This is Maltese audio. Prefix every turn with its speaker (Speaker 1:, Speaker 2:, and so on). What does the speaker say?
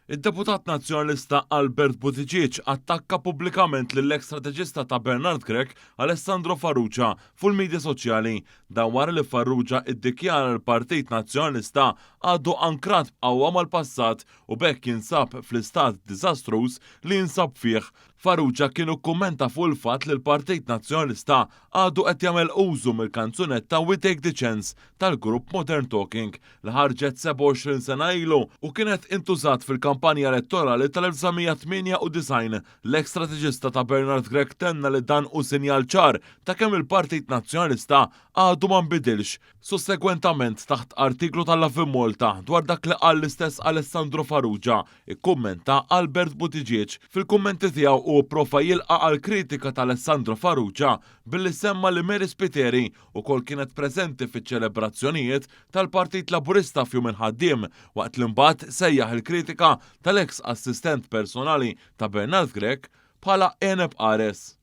Speaker 1: Id-deputat Nazzjonalista Albert Buttigieg attakka pubblikament lill-eks strateġista ta' Bernard Grech, Alessandro Farrugia, fuq il-midja soċjali. Dan wara li Farrugia iddikjara li l-Partit Nazzjonalista għadu ankrat b'qawwa mal-passat u b'hekk jinsab fl-istat diżastruż li jinsab fih. Farrugia kien ikkummenta fuq il-fatt li l-Partit Nazzjonalista għadu qed jagħmel użu mill-kanzunetta We Take the Chance tal-grupp Modern Talking li ħarġet 27 sena ilu u kienet intużat fil-kampanja elettorali tal-1998. L-eks strateġista ta' Bernard Grech tenna li dan hu sinjal ċar ta' kemm il-Partit Nazzjonalista għadu ma nbidilx. Sussegwentament taħt artiklu tal-Lovin Malta dwar dak li qal l-istess Alessandro Farrugia, ikkummenta Albert Buttigieg. Fil-kummenti tiegħu hu pprova jilqa' għall-kritika ta' Alessandro Farrugia billi semma li Mary Spiteri ukoll kienet preżenti fiċ-ċelebrazzjonijiet tal-Partit Laburista f'Jum il-Ħaddiem waqt li mbagħad sejjaħ il-kritika tal-eks assistent personali ta' Bernard Grech bħala għeneb qares.